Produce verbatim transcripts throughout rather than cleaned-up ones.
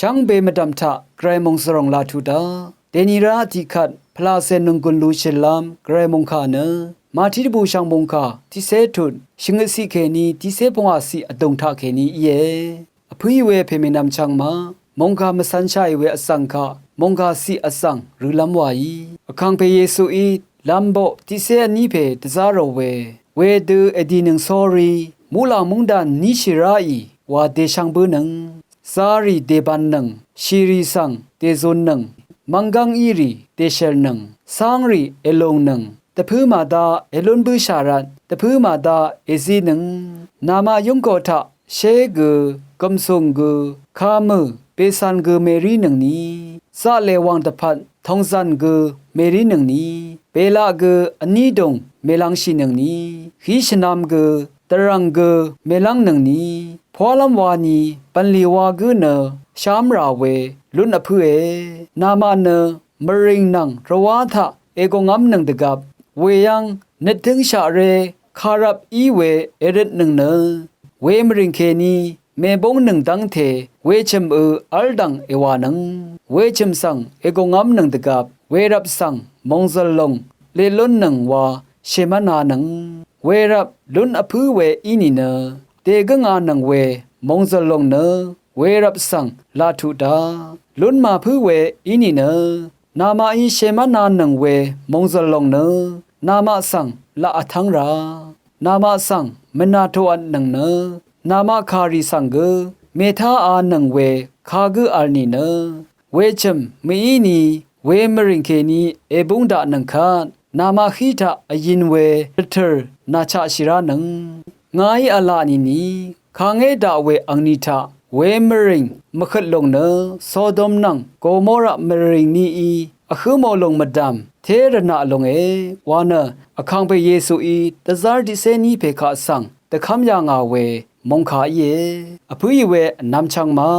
Shvngbe mvdv̀m taq Gvray mòngzv̀ròng laq tuq daq. Dèni rá tiqkvt pvlacè nònggùn lushìlv́m Gvray mòngkà nø Màtí dvbùshv̀ng mòngkà tiqcé tut shvngøtciq kèní tiqcé pvngwàciq vdùng taqkèní íe. Vpǿì we pèmènvm chvngma mòngkà mvcv̄nshàì we vsvng kaq mòngkà ciq vsvng rølv́m wàí. Vkàngpè Yesuí lv̄mboq tiqcé vní pè dvzá rò we, wedø èdìnøng sórí muqlàng móngdàn níshì ráì wa dèshvng bǿnøng. Zarì dèbānnøng, shìrì svng dèzunnøng, mvnggv́ng írì dèshèlnøng, cángrì èlùngnøng, dvpǿ màda èlún bǿshà rvt, dvpǿ màda èzínøng. Namaq yúngkoq taq shé gø, gv̀msùng gø, kamø̀, bècàn gø mèrínøngni, zaqlè wàng dvpvt tòngzàn gø mèrínøngni, bèlaq gø vní dùng mèlvngshìnøngni, hí shvnam gø, dvrv̀ng gø mèlv́ngnøngni, pwálv́m wani bv̀nlì wa gǿ nø shám rà we lún vpǿe. Namaq nø mvrìng nvng rvwá taq ègòngv́mnøng dvgvp, weyv́ng nøttǿngshaqré kàrvp í we èrøtnøng nø, wemvrìng kèní mèbúngnøng dv́ngte wechø̀m ø v́ldv̀ng èwànøng. Wechø̀m svng ègòngv́mnøng dvgvp, wervp svng mòngzø̀l lòng leq lúnnøng wa shèmv́nanøng. Wervp lún vpǿ we í nìnø, dègǿnganøng we mòngzø̀l lòng nø wervp svng laq tuq daq. Lún màpǿ we í nìnø, namaqí shèmv́nanøng we mòngzø̀l lòng nø namaq svng laq vtv́ng ra, namaq svng mvnà toqvtnøng nø, namaq kàrì svng gø mètáānøng we kagǿ vl nìnø, wechø̀m mvíni wemvrìng kèní èbúng daqnøng kvt, namaq hí taq vyin we dvtø̀r nàchaqshì ránøng. Ngàí v̄la nìni, kangé daq we angni taq wemvrìng mvhøt lòng nø, Sodom nvng Gomora mvrìng nií vhǿ mò lùng mvdv̀m té rvnaq lùnge wa nø, Vkàngpè Yesuí dvzv́r tiqcé ní pè kaq svng dvkv́m yà ngà we mòngkà íe. Vpǿì we vnvm chvngma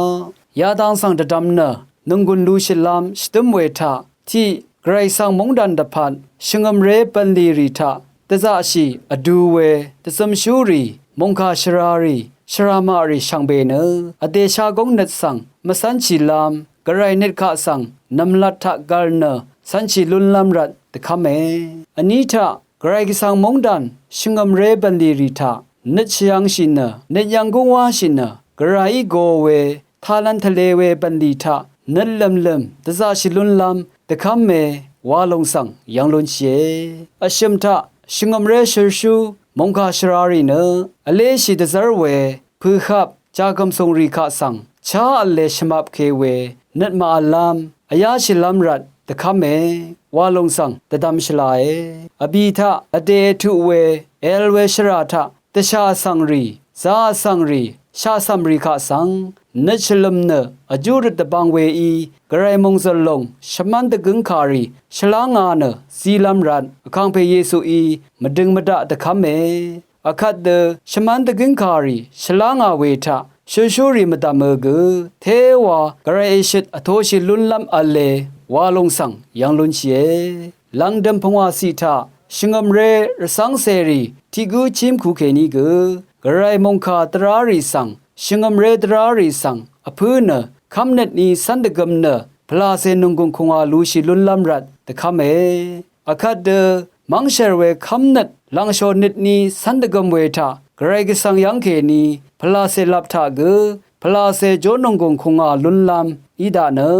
yadang svng dvdvm nø, nònggùn lushìlv́m shvdǿm we taq tiq Gvray svng móngdàn dvpvt shvngø̀mré bv̀nlì rì taq dvzaqshì vdu we dvzømshúrì, mòngkà shvrarì, shvramaqrì shvngbe nø, vdè shagóng nøt svng mvcv́nshìlv́m, Gvray nøt kaq svng nv̀mlat taq gv̀l nø cv́nshì lúnlv́m rvt dvkv́me. Vní taq Gvray Gvsvng móngdàn shvngø̀mré bv̀nlì rì taq nøt shvyv̄ngshì nø, nøt yv̄ng gúng wáshì nø, Gvrayí go we talent tvlē we bv̀nlì taq nøt lø̀mlø̀m dvzaqshì lúnlv́m dvkv́me wa lòng svng yv̄ng lúnshìe. Vshø̀m taq shvngø̀mré shølshú mòngkà shvrarì nø vléshì dvzv́r we pø̀hvp jàgv̀msùng rì kaq svng chá v̄le shvmapke we nøt màvllv́m vyáshìlv́m rvt dvkv́me wa lòng svng dvdvm shvlae. Vbì taq vdè ètuq we èvl we shvrà taq dvshà vsvngrì, zā vsvngrì, shaqcv̀mrì kaq svng nøt shvlø̀m nø vjú røt dvbvng weí Gvray mòngzø̀l lòng shvmv́n dvgǿngkàrì shvlá ngā nø zílv́m rvt Vkàngpè Yesuí mvdøng mvdaq dvkv́me. Akvt dø shvmán dvgǿngkàrì shvlá ngà we taq shølshúrì mvdv̀mø gø téwa Gvray èshøt vtoshì lúnlv́m v̄le wa lòng svng yv́ng lúnshìe. Lv̀ngdø̀m pungwàciq taq shvngø̀mré rvcv́ngcèrì tiq gǿ chímku kèní gø Gvray mòngkà dvrárì svng shvngø̀mré dvrárì svng vpǿ nø kv́mnøtní cv́n dvgøm nø pvlàcè nònggùng kùngwà lushì lúnlv́m rvt dvkv́me. Akvt dø mv́ngshèr we kv́mnøt lv̀ngshò nøtní cv́n dvgøm we taq Gvray Gvsvng yv́ng kèní pvlàcè lap taq gø pvlàcè jó nònggùng kùngà lúnlv́m í daq nø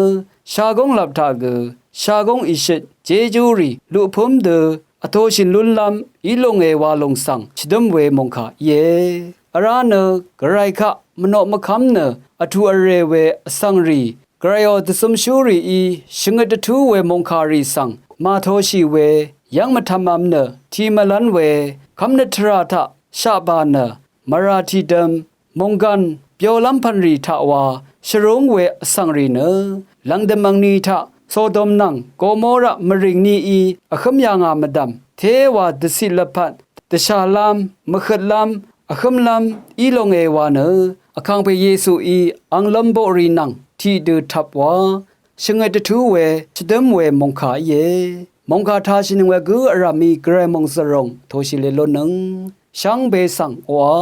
shagóng lap taq gø shagóng ìshøt jejúrì luqpǿm dø vtoshìn lúnlv́m í lúnge wa lòng svng shvdǿm we mòngkà íe. Vrá nø Gvray kaq mvnoq mvkv́m nø vtuq vrè we vsvngrì Gvrayò dvzømshúrìí shvngøt dvtú we mòngkàrì svng màtoshì we yv́ng mvtv̄mv̄m nø tiq mvlv́n we kv́mnøt tvrà taq shaqbà nø mvrà tiqdøm mònggàn byolv́m pv̀nrì taq wa shvrúng we vsvngrì nø lv̀ngdø̀m angni taq Sodom nvng Gomora mvrìng nií vhǿm yà ngà mvdv̀m téwa dvciq lvpat dvshàlv́m mvhøtlv́m vhǿmlv́m í lúnge wa nø Vkàngpè Yesuí ang lv̄m boqrì nvng tiqdø tvp wa shvngøt dvtú we shvdǿm we mòngkà íe. Mòngkà tashìnøng we gǿ vrv̀mí Gvray mòngzø̀ròng toshì lelónøng shvngbe svng oqà